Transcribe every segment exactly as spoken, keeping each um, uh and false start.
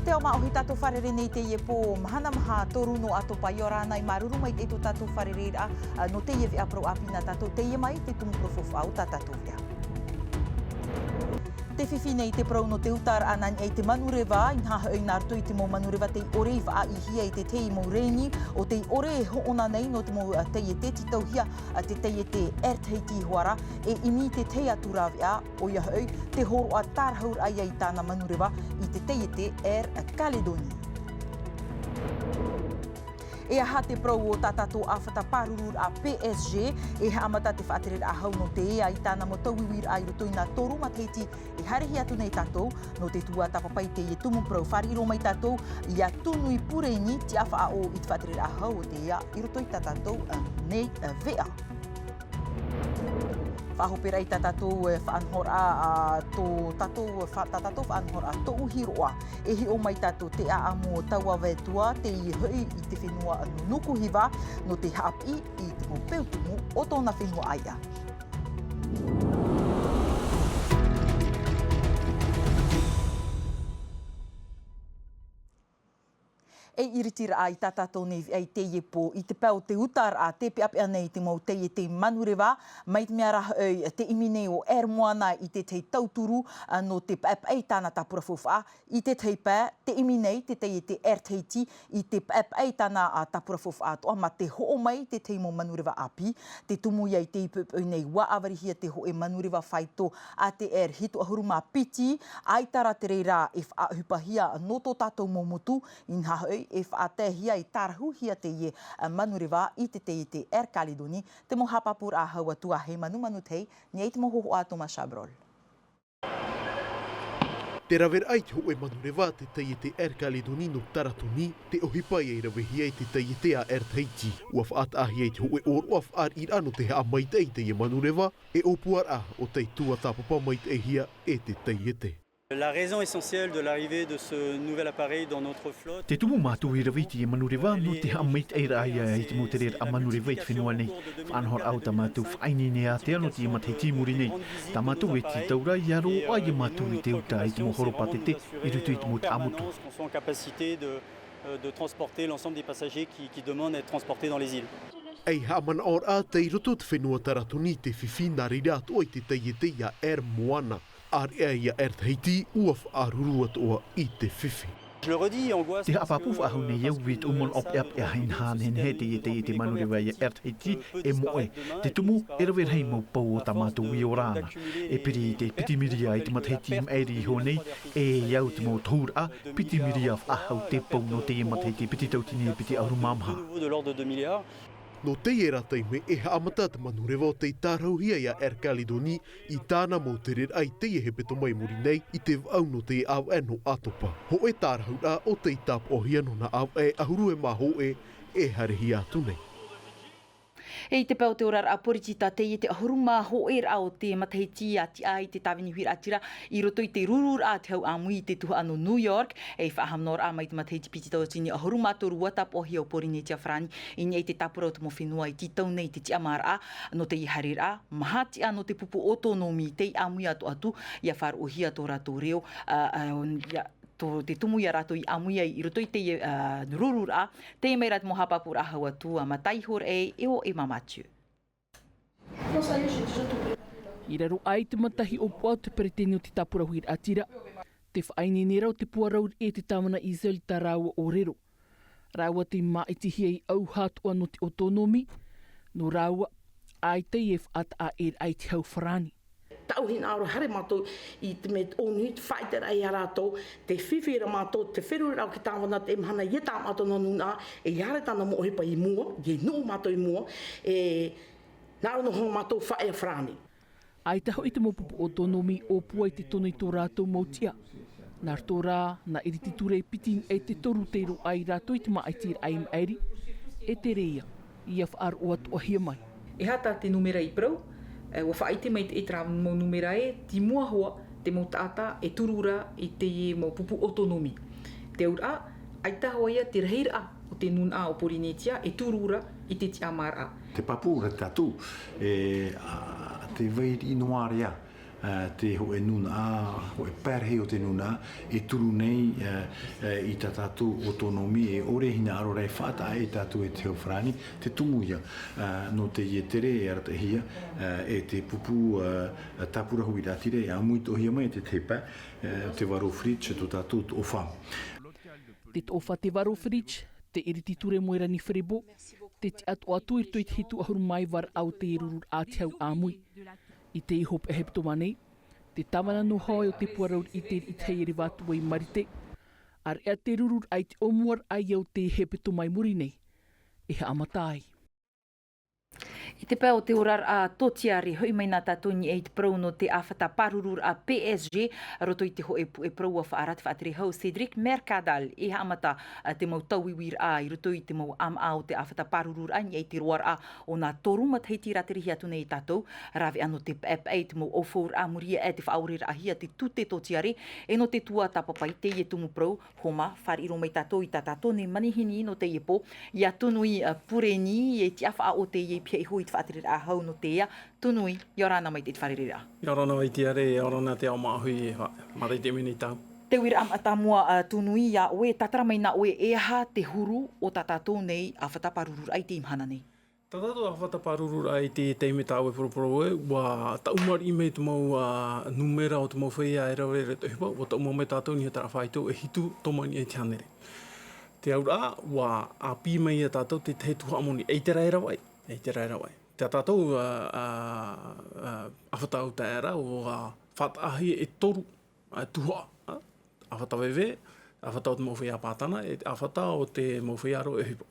Te ao māʻohi tātou fārerei nei teie pō, mahana maha toru nō ʻĀtopa, ʻia ora na i māuruuru mai i tō tātou fārereiraʻa, ā, nō teie veʻa parau ʻāpī nā tātou, teie mai te tumu parau faufaʻa o tā tātou veʻa. Tē fifi nei te parau nō te utaraʻa nā niʻa i te manureva, inaha hoʻi nā roto i te mau manureva tei ʻore i faʻaʻīhia i te tahi mau rēni, ʻo tei ʻore e hoʻona nei nō te mau, ā, taiete, tītauhia, ā, te taiete Air Tahiti hoʻi ra, e ʻimi i te tahi atu rāveʻa, ʻoia hoʻi, te hōroʻa tārahu raʻa ia i tāna manureva i te taiete Air Calédonie. E aha te parau o tā tātou ʻāfata pāruruaraʻa P S G, e haʻamata te faʻatereraʻa hau nō te ea i tāna mau tauiuiraʻa i roto i nā toru matahiti e haere hia atu nei tātou, nō te tuatāpapa i teie tumu parau, fāriʻi roa mai tātou ia Tūnui Pureni, tiʻa faʻaʻō i te faʻatereraʻa hau o te ea i roto i tā tātou, ā, nei, ā, veʻa. Faʻahoperaʻa i tā tātou, e, faʻanahoraʻa, ā, tō tātou, fa-, tā tātou faʻanahoraʻa tōʻu hiroʻa. E hiʻo mai tātou te ʻāʻamu o Tauavetua, tei hoʻi i te fenua nō Nukuhiva, nō te haʻapiʻi i te mau peu tumu o tōna fenua ʻāiʻa. E iritiraʻa i tā tātou nei veʻa i teie pō, i te pae o te utaraʻa, tē peʻapeʻa nei i te mau taiete manureva, mai te mea rā hoʻi, te ʻimi nei o Air Moana i te tahi tauturu, ā, nō te paʻepaʻe i tāna tāpura faufaʻa, i te tahi pae, te ʻimi nei te taiete Air Tahiti i te paʻepaʻe i tāna, ā, tāpura faufaʻa atoʻa, mā te hoʻo mai i te tahi mau manureva ʻāpī, tē tumu ia i teie poʻipoʻi nei, ʻua ʻāvarihia te hōʻē manureva faito A T R hitu ʻahuru mā piti, ʻaita rā te reira e faʻaʻohipahia nō tō tātou mau motu, inaha hoʻi, e faʻataehia, e tārahuhia teie, ā, manureva i te taiete Air Calédonie, te mau haʻapāpūraʻa hau atu a Heimanumanu Tei, nā niʻa i te mau hōhoʻa a Thomas Chabrol. Te raveraʻa i te hōʻē manureva a te taiete Air Calédonie nō Taratoni, tē ʻohipa ia i ravehia e te taiete a Air Tahiti. ʻUa faʻataʻahia i te hōʻē ʻōroʻa fāriʻiraʻa nō te haʻamaitaʻi i teie manureva, e ʻōpuaraʻa o tei tuatāpapa maitaʻihia e te taiete. La raison essentielle de l'arrivée de ce nouvel appareil dans notre flotte. Te tumu mātou i rave i teie manureva, nō te haʻamaitaʻiraʻa ia i te mau tereraʻa manureva i te fenua nei. Faʻanahoraʻa o tā mātou faʻaineine ātea nō teie matahiti i muri nei. Tā mātou e tītau ra ʻia roaʻa ia mātou i te uta i te mau horopātete i roto i te mau taʻamotu. Qu'on soit en capacité de, euh, de transporter l'ensemble des passagers qui, qui demandent à être transportés dans les îles. ʻEi haʻamanaʻoraʻa tei roto te fenua Taratoni tē fifi nā reira atoʻa i te taiete ia Air Moana. ʻĀreʻa ia Air Tahiti, ʻua faʻaruru atoʻa i te fifi. Je le redis, angoisse. Te haʻapāpū faʻahou nei au i tōʻu manaʻo peʻapeʻa, inaha nehenehe teie taiete manureva ia Air Tahiti e moʻe. Te tumu, e rave rahi mau pou o tā mātou i ora na. E piri i te piti miria i te matahiti i maʻiri iho nei, e au te mau tohuraʻa, piti miria faʻahou te pou nō teie matahiti piti tauatini e piti ʻahuru mā maha. De l'ordre de deux milliards. Nō teie rā taime e haʻamata te manureva ʻo tei tārahuhia ia Air Calédonie i tāna mau tereraʻa i teie hepetoma i muri nei i te vaʻu nō teie ʻāvaʻe nō ʻĀtopa. Hōʻē tārahu rā ʻo tei tāpaʻohia nō nā ʻāvaʻe ʻahuru e mā hōʻē e haerehia atu nei. E i te pae o te oraraʻa poritita, teie te ʻahuru mā hōʻē raʻa o te matahiti a tiʻa ai te tāvini huiraʻatira i roto i te rururaʻa a te hau ʻāmui i te tuhaʻa nō New York, e faʻahaʻamanaʻoraʻa mai te matahiti piti tauatini ʻahuru mā toru ʻua tāpaʻohia ʻo Porinetia Farāni i niʻa i te tāpura o te mau fenua i tītau nei i te tiʻamāraʻa nō teie haereraʻa, maha tiʻa nō te pupu ʻōtōnōmi tei ʻāmui atoʻa atu, ʻia faʻaroʻohia tō rātou reo, ā, ā, ʻia, tō te tumu ia rātou i ʻāmui ai i roto i teie, ā, rururaʻa, teie mai rā te mau haʻapāpūraʻa hau atu a Mataiho Raʻe, e ʻo Emma Mathieu. I raro aʻe i te matahiʻopoʻa o te peretiteni o te tāpura huiraʻatira, te faʻaineine ra ʻo Te Puarauri e te tāvana Israel tā rāua ʻōrero. Rāua tei māʻitihia i ʻauha atoʻa nō te ʻōtōnōmi, nō rāua, ʻaita e faʻataʻa ʻē raʻa i te hau farāni. Tāʻu hinaʻaro haere mātou i te mea ʻōnui, te faʻaʻiteraʻa ia rātou, tē fifi ra mātou, te feruri ra ʻo te tāvana, te mahana, ʻia tāmata tōna nūnaʻa, e ʻia haere tāna mau ʻohipa i mua, ʻia nuʻu mātou i mua, e, nā reira noa hoʻi mātou faʻaea farāni. ʻAita hoʻi te mau pupu ʻōtōnōmi i ʻōpua i te tono i tō rātou mau tiʻa. Nā roto rā, nā Iriti Ture e piti i niʻa i te toru tei roaʻa ai rātou i te māʻitiraʻa i maʻiri, e tere ïa, ʻia faʻaroʻo atoʻahia mai. E aha tā te nūmera i parau, e, ʻua faʻaʻite mai te, i terā mau nūmera ē, tei mua hoʻi te mau taʻata e turu ra i teie mau pupu ʻōtōnōmi. Te auraʻa, ʻaita hoʻi ïa te rahiraʻa o te nūnaʻa o Porinetia e turu ra i te tiʻamāraʻa. Te pāpū ra tātou, e, ā, tē vai riʻi noa ra ïa, Te hōʻē nūnaʻa, hōʻē pārahi o te nūnaʻa e turu nei i tā tātou autonomie, e ʻore hinaʻaro rā e faʻataʻa e tātou e te hau farāni. Te tumu ia nō teie tere e arataʻihia e te pupu tāpura huiraʻatira e ʻāmui toʻohia mai e te tepa te varo fridge tō tātou toʻofa. Te toʻofa te varo fridge, te iriti ture moerani ferebo, te tiʻa toʻa atu i roto i te hitu ʻahuru mā iva raʻa o te rururaʻa te hau ʻāmui. I te iho hepetoma nei, te tāvana nō hoʻi o te puarauri i te riʻi te hei e reva atu ai marite. Areʻa te rururaʻa i te ʻōmuaraʻa ia o te hepetoma i muri nei e haʻamata ai. I te pae o te oraraʻa tōtiare, hoʻi mai nā tātou i niʻa i te parau nō te ʻāfata pārururaʻa P S G, roto i te hōʻē puʻe parau ua faʻaara te faʻatere hau Cédric Mercadal e haʻamata te mau tauiuiraʻa i roto i te mau ʻāmaʻa o te ʻāfata pārururaʻa i niʻa i te roaraʻa o nā toru matahiti rā te rihi atu nei e tātou, rave anō te paʻepaʻe i te mau ʻaufauraʻa muri aʻe te faʻaoreraʻahia te tute tōtiare, e nō te tuatāpapa i teie tumu parau, homa, fāriʻi roa mai tātou i tā tātou nei manihini nō teie pō, ia Tunui Pureni, e tiʻa faʻaʻo teie i pihaʻi iho i te faʻatereraʻa hau nō te ea. Tunui, ʻia ora na mai te fārereiraʻa. ʻIa ora na mai te ʻāreʻa, ʻia ora na te ao māʻohi, mātaʻitaʻi mai nei tātou. Te uiraʻa mātāmua, Tunui, ia ʻoe, tātara mai nā ʻoe, e aha te huru o tā tātou nei ʻāfata pārururaʻa i teie mahana nei? Tā tātou ʻāfata pārururaʻa i te taime tā ʻoe e poroporo ai, ua taʻu mariʻi mai te mau nūmera o te mau feiā e rave ra i te ʻohipa, ua taʻu mai tātou i niʻa i terā faito e hitu tōmani i te hānere. Te auraʻa, ua ʻāpī mai ia tātou te tahi tuhaʻa moni, ʻeita rā e rave ai, ʻeita rā e rave ai. Tā tātou ʻāfata autaeaʻe ra, ua faʻataʻahia e toru tuhaʻa, ʻāfata veve, ʻāfata o te mau feiā pātana, e ʻāfata o te mau feiā rave ʻohipa.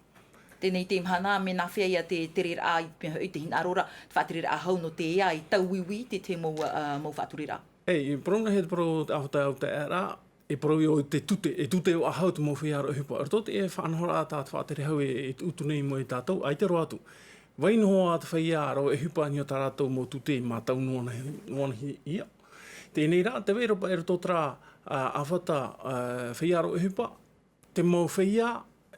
Teie nei te mahana, mea nāfea ia te tereraʻa i te mea hoʻi te hinaʻaro ra, te faʻatereraʻa hau nō te ea i tauiui te, te mau, mau faʻatureraʻa? E, i parau nei te parau ʻāfata autaeaʻe ra, e parau ia o te tute, e tute ʻo ahau te mau feiā rave ʻohipa. Roto i te faʻanahoraʻa tā te faʻatere hau e, e tuʻu nei mai tātou, ʻaita roa atu. Vai noa te feiā rave ʻohipa i niʻa i tā rātou mau tute i mātau noa nei, noa nei ia. Teie nei rā, tē vai ra paʻi roto i terā ʻāfata feiā rave ʻohipa, te mau feiā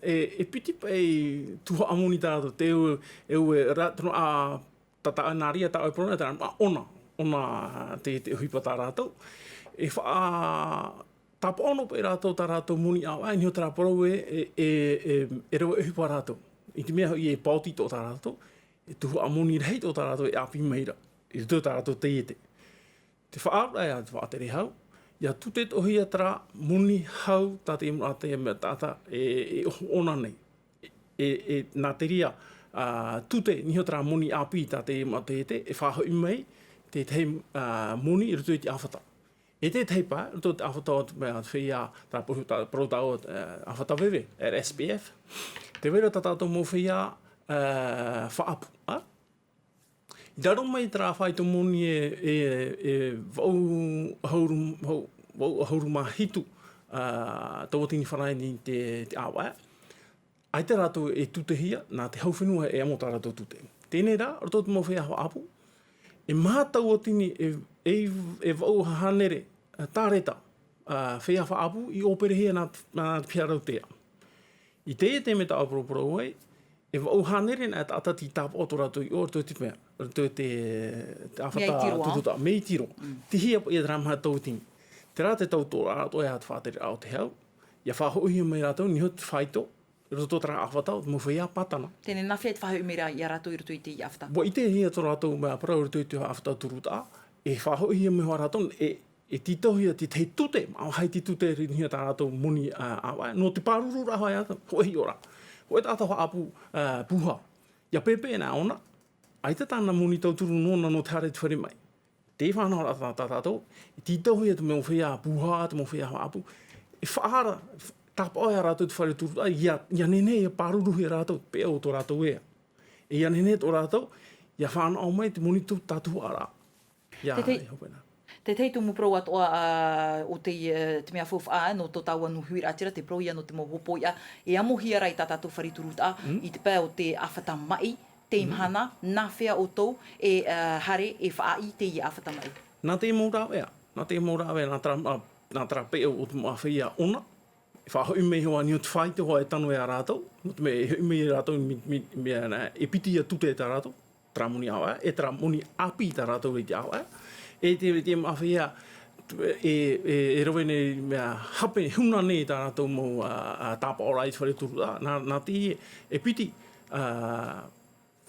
e, e piti paʻi tuhaʻa moni tā rātou, te ʻoe, e ʻoe rā, te noa, tātaʻa nā reira tā ʻoe e parau nei, tā, ʻona, ʻona te, te ʻohipa tā rātou. E faʻa, tāpaʻo noa paʻi rātou tā rātou moni ʻāvaʻe, i niʻa i terā parau e, e, e, e rave ʻohipa rātou. I te mea hoʻi e paoti tō tā rātou, e tuhaʻa moni rahi tō tā rātou e ʻāpī mai ra, i roto i tā rātou taiete. Te faʻaʻite ia te faʻatere hau, ʻia tute toʻohia terā moni hau tā te mau, tā te mau taʻata e, e ʻohoʻona nei. E, e, nā te reira, tute i niʻa i terā moni ʻāpī tā te mau taiete, e faʻahoʻi mai te tahi moni i roto i te ʻāfata. E te tahi paʻi, roto i te ʻāfata o te, mea, feiā, tā pō-, tā parau tāua, ʻāfata veve, R S P F. Tē vai ra tā tātou mau feiā faʻaʻapu, ā? I raro mai terā faito moni e, e, e vaʻu ʻahuru, vaʻu, vaʻu ʻahuru mā hitu tauatini farāni i te, te ʻāvaʻe. ʻAita rātou e tutehia, nā te hau fenua e amo tā rātou tute. Teie nei rā, roto i te mau feiā faʻaʻapu, e maha tauatini, e, e, e vaʻu hānere tāreta feiā faʻaʻapu i ʻōperehia nā, nā te piha rautea. I teie taime tā ʻoe e poroporo ai, e vaʻu hānere nā taʻata tei tāpaʻo tō rātou iʻoa, roto i te mea, roto i te, te ʻāfata turutaʻa, mea iti roa. Tei hea paʻi ia terā maha tauatini. Terā te tauturu atoʻa ia te faʻatereraʻa o te hau, ʻia faʻahoʻihia mai rātou i niʻa i te faito, i roto i terā ʻāfata o te mau feiā pātana. Teie nei, nāfea te faʻahoʻi mai ra ia rātou i roto i te ʻāfata? ʻUa ʻitehia tō rātou mau parau i roto i te ʻāfata turutaʻa, e faʻahoʻihia mai hoʻi rātou, e, e tītauhia te tahi tute, maʻa vāhi te tute i niʻa i tā rātou moni ʻāvaʻe, nō te pāruru ra hoʻi ia rātou, hōʻē hiʻoraʻa. Hōʻē taʻata faʻaʻapu pūhā. ʻIa pēpē nā ʻōna, ʻaita tāna moni tauturu nōna nō te haere i te fare maʻi. Te faʻanahoraʻa tā, tā tātou, e tītauhia te mau feiā pūhā, te mau feiā faʻaʻapu, e faʻaara, tāpaʻo ia rātou te fare turutaʻa, ʻia, ʻia nehenehe, ʻia pāruruhia rātou, peʻe o tō rātou ea. E ʻia nehenehe tō rātou, ʻia fānaʻo mai te moni tū-, tātuhaʻaraʻa. ʻIa, te, te, ʻia hope nā. Te tahi tumu parau atoʻa, ā, o te, ā, te mea faufaʻa, nō tō tāua nūnaʻa huiraʻatira, te parau ia nō te mau hopoiʻa, e amohia ra i tā tātou fare turutaʻa, i te pae o te ʻāfata maʻi, teie mahana, nāfea ʻoutou e, ā, haere e faʻaʻī i teie ʻāfata maʻi? Nā te mau rāveʻa, nā te mau rāveʻa, nā terā, ā, nā terā peʻe o te mau feiā ʻona, e faʻahoʻi mai hoʻi i niʻa i te faito hoʻi e tano ia rātou, nō te mea e hoʻi mai ia rātou, mea, mea, mea, e piti ia tute tā rātou. terā moni ʻāvae, e terā moni ʻāpī tā rātou i te ʻāvae. E te, te mafia, e, e, e rave nei mea hape huna nei tā rātou mau, ā, ā, tāpaʻoraʻa i te fare turu, ā, nā, nā te, e piti, ā,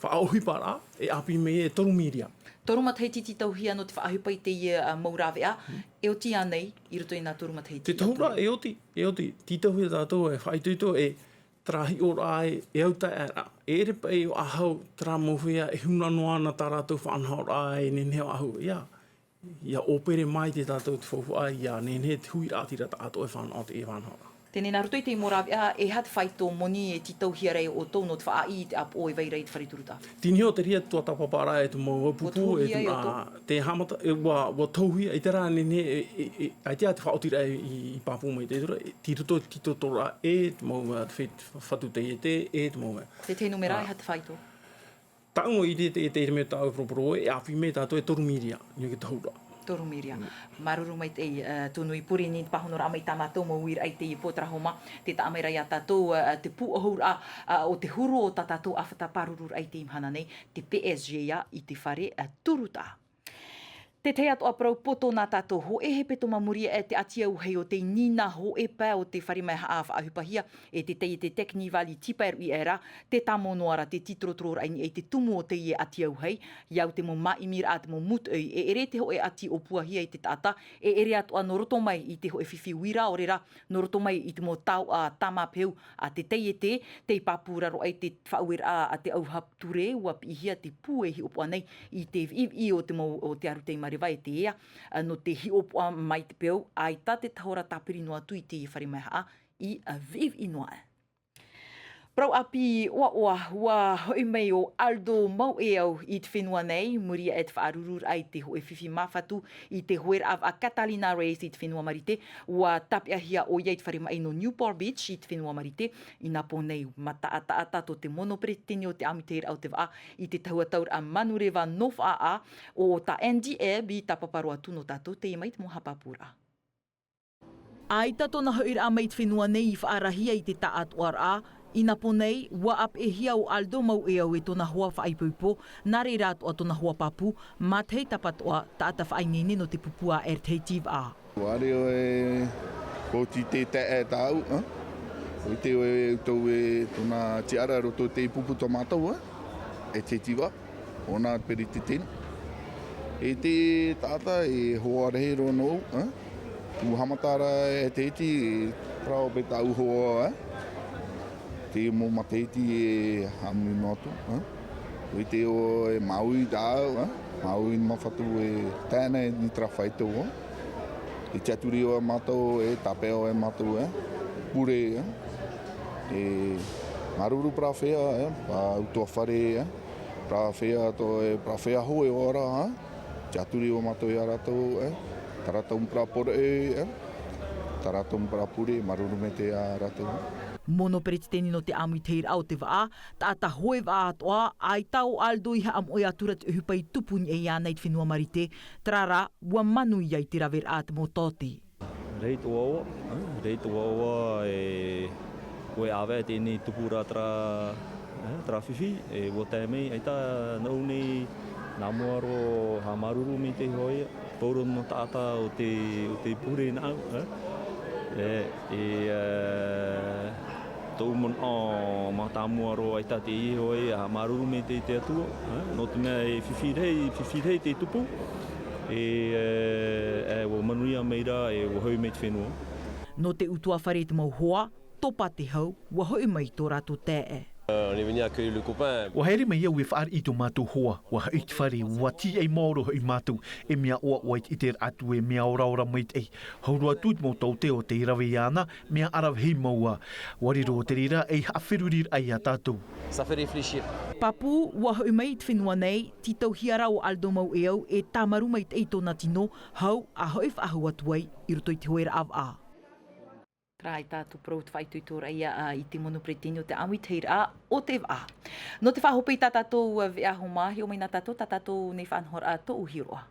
faʻaʻohiparaʻa, e ʻāpī mai e toru mīria. Toru matahiti tītauhia nō te faʻaʻohipa i teie, ā, mau rāveʻa, e oti ānei i roto i nā toru matahiti? Te tohura, e oti, e oti. Tītauhia tātou e faʻaitoito, e terā hiʻoraʻa e, e au taeaʻe ra. E ʻere paʻi ʻo ʻahau terā mau feiā e huna noa ana tā rātou faʻanahoraʻa e nehenehe ʻo ʻahau, ʻia, ʻia ʻōpere mai te tātou te faufaʻa, ʻia nehenehe te huiraʻatira taʻatoʻa e fānaʻo teie faʻanahoraʻa. Teie nei nā roto i te mau rāveʻa, e aha te faito moni e tītauhia ra e ʻoutou nō te faʻaʻī i te ʻāpoʻo e vai ra i te fare turu taʻata? Tei niʻa iho te reira te tuatāpaparaʻa e te mau pupu, e te, ā, te haʻamata, e, ʻua, ʻua tohuhia, i terā nehenehe, e, e, e, ʻaita te faʻaotiraʻa i, i pāpū mai te tura, e, tei roto i te tītotoraʻa, e te mau, ā, te fe-, fatu taiete, e te mau, ā. Te tahi nūmera, e aha te faito? Tāʻu i te, te, te, te mea tāʻu e poroporo, e ʻāpī mai tātou e toru mīria, nō te tohura. Toru mīria. Mm. Māuruuru maitaʻi, ā, tonu i pure nei te pāhonoraʻa mai tā mātou mau uiraʻa i teie pō, terā homa, tē taʻa mai ra iā tātou, ā, te pūʻohuraʻa, ā, o te huru o tā tātou ʻāfata pārururaʻa i teie mahana nei, te P S G ia i te fare, ā, turu taʻa. Te tahi atoʻa parau poto nā tātou hōʻē hepetoma muri aʻe te ʻati auahi o te nīnā hōʻē pae o te fare maihaʻa faʻaʻohipahia e te taiete Technival i Tipaeruʻi aʻe ra, tē tāmau noa ra te tītorotororaʻa i niʻa i te tumu o teie ʻati auahi, ʻia au te mau māʻimiraʻa, te mau mūtoʻi, e ʻere te hōʻē ʻati ʻōpuahia i te taʻata, e ʻere atoʻa nō roto mai i te hōʻē fifi uira, ʻaore rā, nō roto mai i te mau taoʻa tāmāpehu a te taiete, tei pāpū ra roa i te faʻaueraʻa a te ʻauha ture, ʻua piʻihia te pū e hiʻopoʻa nei i te viʻiviʻi o te mau, o te arutei mareva e te ea, ā, nō te hiʻopoʻa mai te peu, ʻaita te tahora tāpiri noa atu i te fare maihaʻa i, ā, viʻiviʻi noa aʻe. Parau ʻāpī ʻoaʻoa, ʻua hoʻi mai ʻo Aldo Mauʻeau i te fenua nei, muri aʻe te faʻarururaʻa i te hōʻē fifi māfatu i te hōʻē rāveʻa Catalina Race i te fenua Marite, ʻua tāpeʻahia ʻoia i te fare maʻi nō Newport Beach i te fenua Marite, i nā pō nei, mataʻataʻata tō te mono peretiteni o te ʻāmuitahiraʻa o te vaʻa i te tahua tauraʻa manureva nō Faʻaʻā, ʻo tā Andy Ebb i tāpaparoa atu nō tātou, teie mai te mau haʻapāpūraʻa. ʻAita tōna hoʻiraʻa mai i te fenua nei i faʻarahia i te taʻatoʻaraʻa, i nā pō nei, ʻua ʻāpeʻehia ʻo Aldo Mauʻeau e tōna hoa faʻaipoipo, nā reira atoʻa tōna hoa pāpū, mā te hei tapatoʻa, taʻata faʻaineine nō te pupu a Air Tahiti vaʻa. ʻUa ʻere ʻoe, ʻo te taeaʻe tāʻu, ā? ʻUa ʻite ʻoe, ʻoutou e tōna tiʻaraʻa i roto i te pupu tō mātou, ā? Air Tahiti vaʻa. ʻO nā peretiteni. E te taʻata e hoa rahi roa nō au, ā? Tū haʻamata ra e Tahiti, e parau paʻi tāʻu hoa, ā? Te mau matahiti e haʻamori noa atu, ā? ʻUa ʻite ʻoe e māuiui tāʻu, ā? Māuiui māfatu e tae nei i terā faito, ā? E tiʻaturi ʻoe mātou, e tāpeʻa ʻoe mātou, ā? Pure, ā? E māuruuru parau feiā, ā? Parau ʻutuāfare, ā? Parau feiā tō, e parau feiā hou e ora, ā? Tiʻaturi ʻoe mātou iā rātou, ā? Tā rātou mau parau poroʻi, ā? Tā rātou mau parau pure, māuruuru maitaʻi iā rātou, ā? Mono peretiteni nō te ʻāmuitahiraʻa o te vaʻa, taʻata hoe vaʻa atoʻa, ʻaita ʻo Aldo i haʻamoʻe atu ra te ʻohipa i tupu i niʻa iāna i te fenua Marite, terā rā, ʻua manuia i te raveraʻa a te mau taote. Rahi te ʻoaʻoa, ā, rahi te ʻoaʻoa e koe ʻāvae teie nei tupu ra terā, ā, terā fifi, e ʻua tae mai, ʻaita nāʻu nei nā mua roa haʻamāuruuru maitaʻi hoʻi, pauroa nō taʻata o te, o te pure nāʻu, ā. E, e, ā, tōʻu manaʻo mātāmua roa ʻaita teie hoʻi, haʻamāuruuru maitaʻi i te Atua, ā, nō te mea e fifi rahi, fifi rahi te tupu, e, ā, ā, ʻua manuia mai ra, e ʻua hoʻi mai te fenua. Nō te ʻutuāfare i te mau hoa, topa te hau, ʻua hoʻi mai tō rātou taeaʻe. Euh, on est venu accueillir le copain. ʻUa haere mai au e fāriʻi i tō mātou hoa, ʻua hoʻi i te fare, ʻua tīaʻi maoro hoʻi mātou, e mea ʻoaʻoa i te ʻiteraʻa atu, e mea oraora maitaʻi. Hau roa atu i te mau taote o tei rave iāna, mea ʻaravihi mau ā. ʻUa riro te reira ei haʻaferuriraʻa iā tātou. Ça fait réfléchir. Pāpū, ʻua hoʻi mai i te fenua nei, tītauhia ra ʻo Aldo Mauʻeau e tāmarū maitaʻi i tōna tino, hau, ʻa hoʻi faʻahou atu ai, i roto i te hoeraʻa vaʻa. Terā ïa tātou parau, te faʻaitoitoraʻa ïa, ā, i te mono peretiteni o te ʻāmuitahiraʻa o te vaʻa. Nō te faʻahope i tā tātou veʻa homa, hiʻo mai na tātou, tā tātou nei faʻanahoraʻa tōʻu hiʻoraʻa.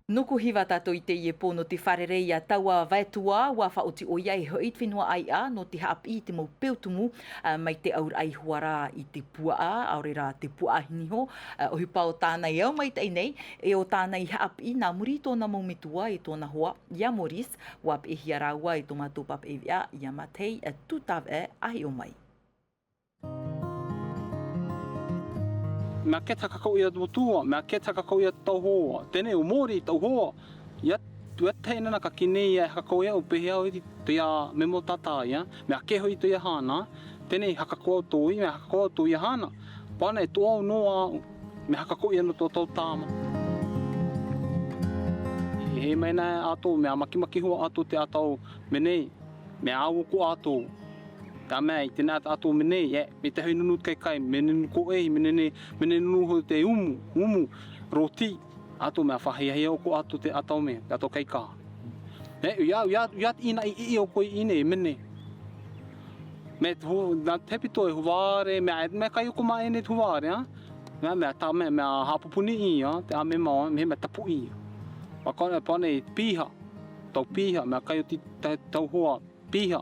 Nō kō hiva tātou i teie pō nō te fārerei a Taua Vaetua, ʻua faʻaoti ʻoia e hoʻi i te fenua ʻāiʻa nō te haʻapiʻi i te mau peu tumu, ā, mai te auraʻa iho ā rā i te puaʻa, ʻaore rā te puaʻahine iho, ā, ʻohipa o tāna e au maitaʻi nei, e ʻo tāna i haʻapiʻi nā muri i tōna mau metua e tōna hoa, iā Maurice, ʻua peʻehia rāua e tō mātou papaʻi veʻa, iā Matei, ā, tū tāveʻa, ā hiʻo mai. Mea kē te hakakoʻi ia te motua, mea kē te hakakoʻi ia te tauhoa. Teie nei ʻo Mori, tauhoa. Ia, ʻua tae nei nā ka kī nei ia e hakakoʻi au, pēhea au i te, ia mea mau tātā ia. Mea kē hoʻi tō ia hana. Teie nei hakakoʻi au tō ia, mea hakakoʻi au tō ia hana. Pāna e tō au noa, mea hakakoʻi ia nō tō tātou tāmā. E, e mai nā ʻātou, mea makimaki hoʻi ʻātou te ʻātou mea nei. Mea au ʻoku ʻātou. Tā mea i te nā ʻātou mea nei, e, mea te hoʻi nunu te kaikai, mea nunu koʻei, mea nei, mea nei nunu hoʻi te umu, umu, roti. ʻĀtou mea faʻahiahia ʻoku ʻātou te ʻātou mea, te ʻātou kaikā. E, ia, ia, ia te ʻina i, i, i o koe i nei, mea nei. Mea te hu-, nā te hepito e huvare, mea, mea kai ʻoku mā e nei te huvare, a? Mea, mea tā mea, mea hāpupuni ia, te ʻāmema, mea, mea tapuʻi ia. Mea kona, pāna i piha, tau piha, mea kai o te, te, tauhoa, piha,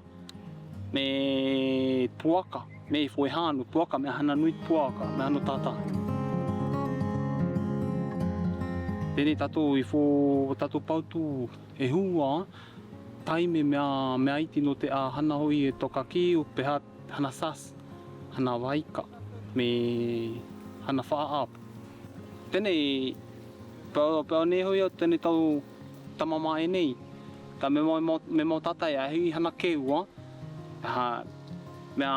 mea puaka, mea i foe hanu, puaka, mea hana nui puaka, mea hanu tātā. Teie nei tātou i fo-, tātou pautu e hua, taime mea, mea iti nō te ā hana hoʻi e tokaki, ʻo pēhā hana sas, hana vaika, mea hana faʻaʻapu. Teie nei, pea, pea nei hoʻi au teie nei tau tamamā e nei. Ka mea mau, mau, mea mau tātā e ahi hana keua. Ha, mea,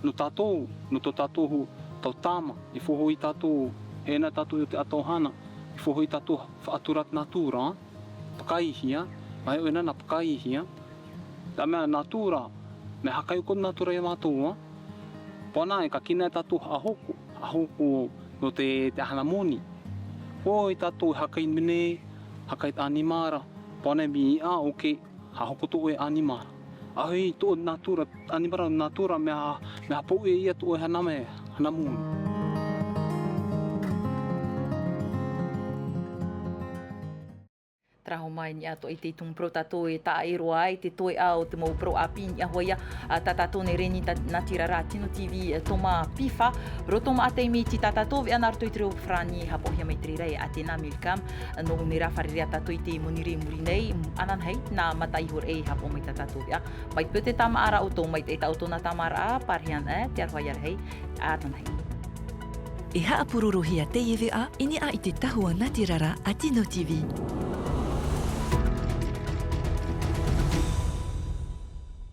nō tātou, nō tō tātou hu-, tau tāmā, i fō hoʻi tātou, e nā tātou i te ʻātou hana, i fō hoʻi tātou faʻatura te nātura, pakaihia, mai o ena nā pakaihia. Tā mea nātura, mea hakaʻi ʻoku nātura ia mātou, a? Pāna e ka kī nei tātou haʻahoko, haʻahoko nō te, te ʻāhana moni. Hoi tātou e hakaʻi mene, hakaʻi ʻanimara, pāna e mea ʻā, ʻoke, haʻahoko tō ʻoe ʻanimara. ʻAʻohe tō nātura, ʻanimara nātura, mea, mea haʻapaʻo ia tō ʻoe hana mea, hana moni. Taraho mai ni atoʻa i te tumu parau tātou e taʻa ʻē roa ai te toeʻa o te mau parau ʻāpī i niʻa hoʻi ia, a, tā tātou nei reni tā-, nā Tirara Tino T V, e, Toma Pifa, roto maʻa taime iti tā tātou veʻa nā roto i te reo farāni, haʻapaʻohia mai te reira e Atena Milcam, nō ʻō nei rā fārerei tātou i te monirē i muri nei, ananahi, nā mataiho raʻi haʻapaʻo mai tā tātou veʻa. Mai te peu te tāmāʻaraʻa ʻoutou, mai te, tā ʻoutou nā tāmāʻaraʻa, pārahi ana, e, te aroha ia rahi, ananahi. E haʻapurorohia teie veʻa i niʻa i te tahua natirara a Tino T V.